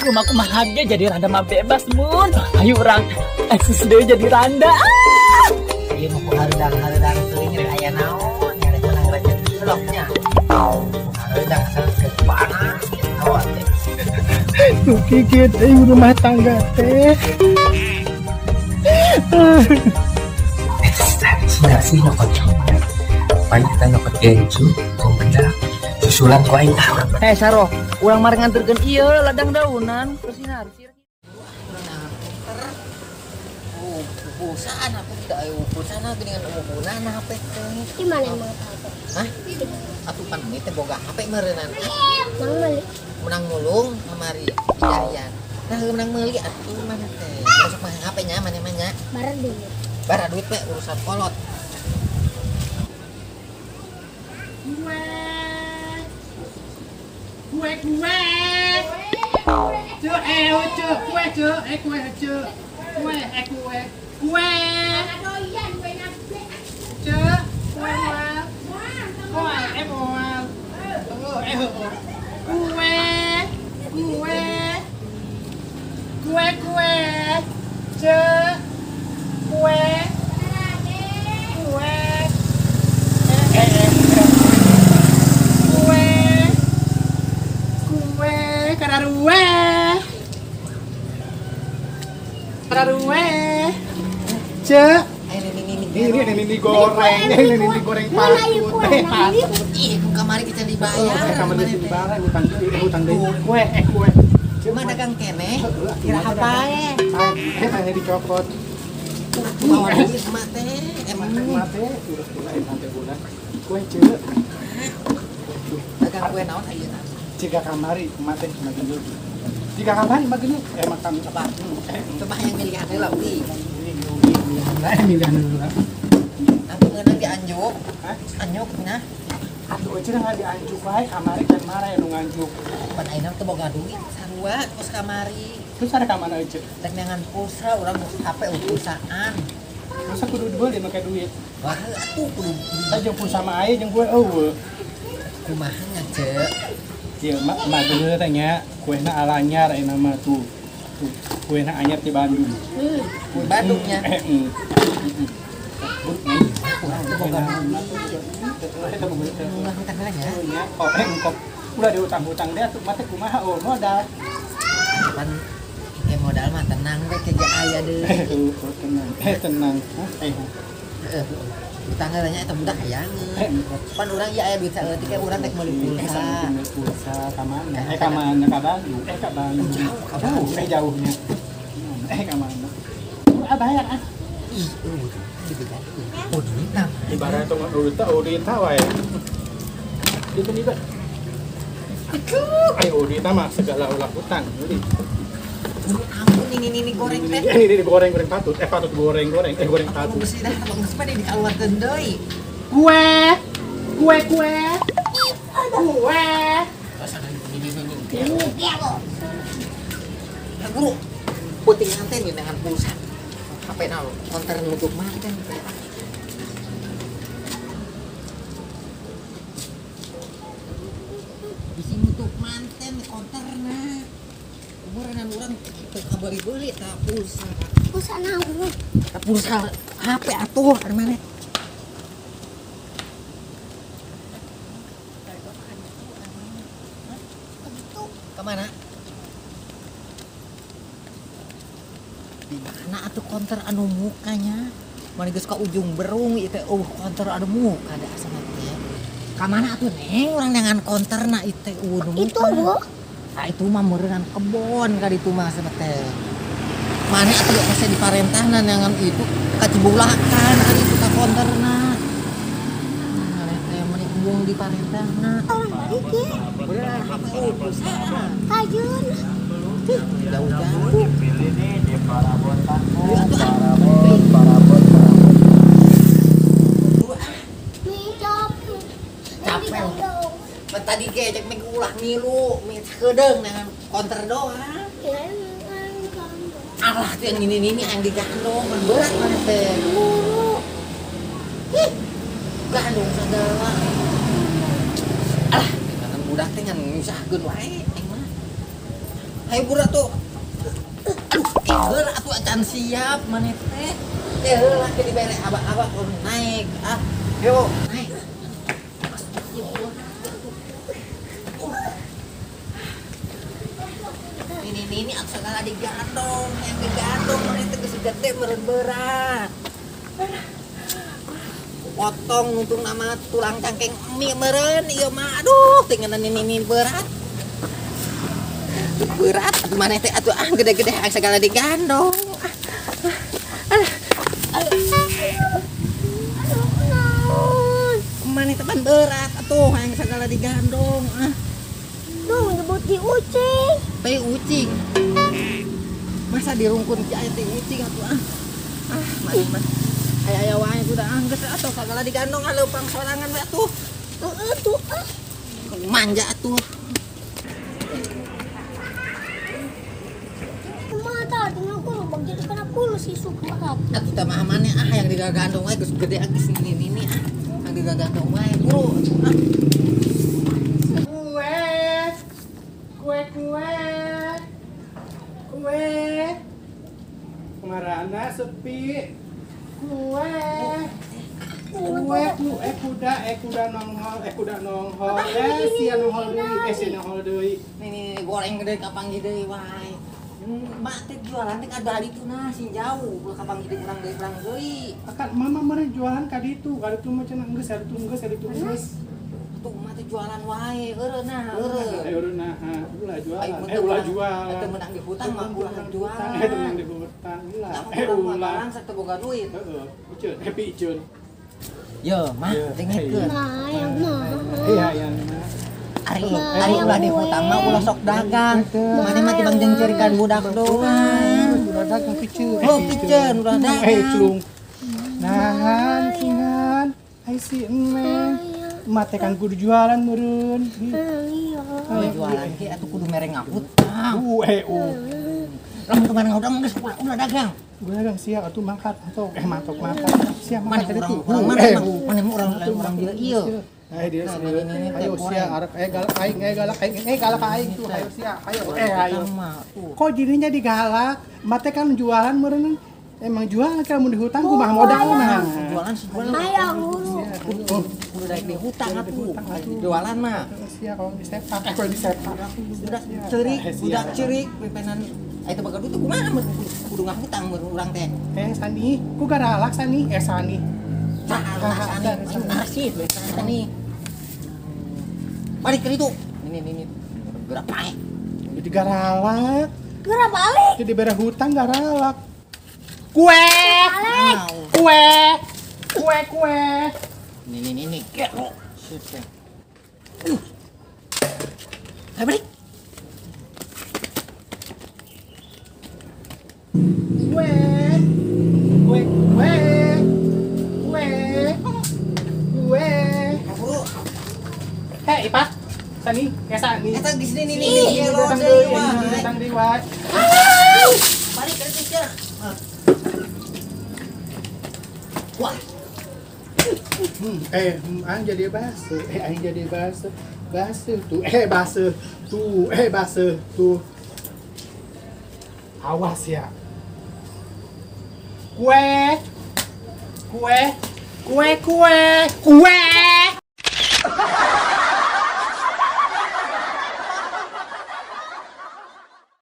Rumah kumaha ge jadi randa mah bebas mun. Ayo urang eksis deui jadi randa. Ah! Ieu mah ku hareudang-hareudang teuing rek aya naon, nya rek menang rezeki bloknya. Hareudang asal geus panas hawa teh. Nu kieu teh rumah tangga teh. Sih nyokot coklat. Paling kita nyokot keju, bedak, susulan ku aing ah. Eh Saroh, urang mari nganterkeun ieu ladang daunan ke sinar. Pulsaan aku tidak ayo pulsaan geuningan umuhunana HP teh. Di mana emang HP? Hah? Atuh pan ieu teh boga HP meureunana. Mang meuli. Menang mulung kamari dijarian. Nah menang meuli atuh mana teh. Masuk mah HP nya mana mah nya. Bara duit. Bara duit we urusan kolot. Kue kue. Cek cek kue cek kue cek. Kue kue. Kue. Cek kue kue. Moal. Kue. Kue. Kue kue. Cek. Kue. Kue. Kue. Kue kararue. Kararue. Cek. Ini goreng, ini goreng patut. Ih, kamari kita dibayar. Kamari kita dibayar, hutang deui, hutang deui. Kue, kue. Cuma dagang keneh, kira apa eh? Eh, dicopot. Bawa duit mah teh, emang teh, urus pula emang teh bulan. Kue cek. Dagang kue naon ayeuna? Jika kamari mah teh makin dulu. Jika kamari mah gini, emang kami coba. Coba yang milihan heula uwi. Nah, milihan heula. Aku ngeunang dianjuk. Hah? Anjuk nah. Atuh eueuh nggak dianjuk wae kamari kan marah nu nganjuk. Pan ayeuna teu boga duit sarua kos kamari. Terus ada ka mana eueuh? Rek neangan pulsa urang HP pulsaan. Masa kudu dibeli make duit? Wah, atuh kudu. Tah jeung pulsa mah aya jeung gue eueuh. Kumaha nya, Cek? Ieu mah mah bener teh nya, kuehna alanyar ayeuna mah tuh. Tuh, kuehna anyar ti Bandung. Kue Bandungnya. Heeh. Udah diutang-utang deh atuh mah teh kumaha oh modal. Pan ke modal mah tenang we ke aya deui. Tenang. Tenang. Heeh. Utang heula nya eta budak hayangeun. Pan urang ieu aya duit saeutik ge urang rek meuli pulsa. Pulsa ka mana? Ka mana ka Bandung? Ka Bandung. Jauh ka Bandung. Jauhnya. Ka mana? Ah bayar ah. Ih, dibegan. Oh duit nah. Ibarat tong duit tah duit tah wae. Itu nih, Pak. Ayo duit mah segala ulah hutang beli. Ampun ini goreng teh. Ini goreng goreng patut. Patut goreng goreng. Goreng patut. Geus dah, geus mah dikaluarkeun deui. Kue. Kue kue. Kue. Ya guru. Puting teh dengan pulsa. HP naon? Konter nutup manten. Bisi nutup manten konterna. Umuran urang teu kabeuli-beuli ta pulsa. Pulsa naon? Ta pulsa HP atuh ari maneh. Kemana? Di mana atuh konter anu mukanya? Mana geus ka ujung berung ieu teh konter anu muka da asana teh. Ka mana atuh neng urang neangan konterna ieu teh nu muka. Itu Bu. Ah itu mah meureunnan kebon ka ditu mah asana teh. Mana atuh geus diparentahna neangan itu ka Cibulakan ka ditu ka konterna. Mana teh meuni embung diparentahna. Orang balik ge. Beureunan HP pulsa. Kajun. Jauh-jauh. Capek. Tadi ge cek meh ulah ngilu, meh sakedeung dengan konter doang. Alah tuh yang ini yang digandong, berat mana teh. Ih, gandong segala. Alah, dengan budak teh ngan nyusahkeun wae aing mah. Hayu buru atuh. Aduh, heula atuh acan siap maneh teh. Teh heula ke dibere abak-abak naik. Ah, yo naik. Ini atuh segala digandong, yang digandong maneh teh geus gede meureun berat. Potong nuntung nama tulang cangkeng mie meureun ieu mah aduh tingenan ini berat. Berat atuh maneh teh atuh ah gede-gede segala digandong. Maneh teh pan berat atuh hayang segala digandong ah. Duh nyebut di ucing. Teh ucing. Masa dirungkun ki aya teh ucing atuh ah. Ah maneh mah aya-aya wae kuda ah geus atuh segala digandong ah leumpang sorangan we atuh. Heeh tuh ah. Manja atuh. Atuh teh mah maneh ah yang digagandong wae geus gede geus nini ah. Yang digagandong wae buru ah. Kue kue kue. Kumarana sepi. Kue. Kue kue kuda kuda nongol kuda nongol sia nongol deui sia nongol deui. Nih goreng gede kapanggih deui wae. Mak teh jualan teh kada ditu nah sing jauh ulah kapanggih deui urang deui. Akan mama meureun jualan ka ditu mah cenah geus ka ditu geus. Tuh mah teh jualan wae eureun nah eureun. Eureun nah ulah jualan. Ulah jualan. Eta meunang di hutang mah ulah jualan. Eta meunang di hutang ulah. Ulah sak teu boga duit. Heeh. Iceun happy iceun. Yo mah dengekeun. Nah, yang mah. Iya yang mah. Ari ulah di hutang mah ulah sok dagang. Mane mah tibang jeung ceurikan budak doang. Ulah dagang piceun. Oh piceun ulah dagang. Culung. Nahan kingan. Ai si emeh. Mate kan kudu jualan meureun. Iya. Jualan ge atuh kudu mere ngahutang. Lamun kemana ngahutang geus ulah dagang. Ulah dagang sia atuh mangkat atau mantok mangkat. Sia mangkat itu. Urang mana mah urang dieu ieu. Dia ayo sia arek galak aing galak aing galak aing tuh ayo sia ayo ayo. Kok jadinya digalak? Mate kan jualan meureun. Emang jualan kalau mun di hutang kumaha modalna. Jualan sih jualan. Hayang hulu. Kudu daek di hutang atuh. Jualan mah. Sia kalau disepak, kalau disepak. Budak ceurik, budak ceurik pipenan aya teu boga duit kumaha kudu ngahutang mun urang teh. Sani, ku garalak Sani, Sani. Sani, narsis Sani. Balik ke itu. Ini gerak pae. Jadi garalak. Gerak balik. Jadi bere hutang garalak. Kue. Kue. Kue kue. Ini. Sip. Ayo balik. Kue. Kue kue. Kue. Kue. Hei, Ipa. Sani, Sani. Eta di sini nih. Datang deui, datang deui wae. Balik ke ditu. Wah. Aing jadi basuh. Aing jadi basuh. Basuh tuh, basuh tuh, basuh tuh. Awas ya. Kue. Kue. Kue kue. Kue.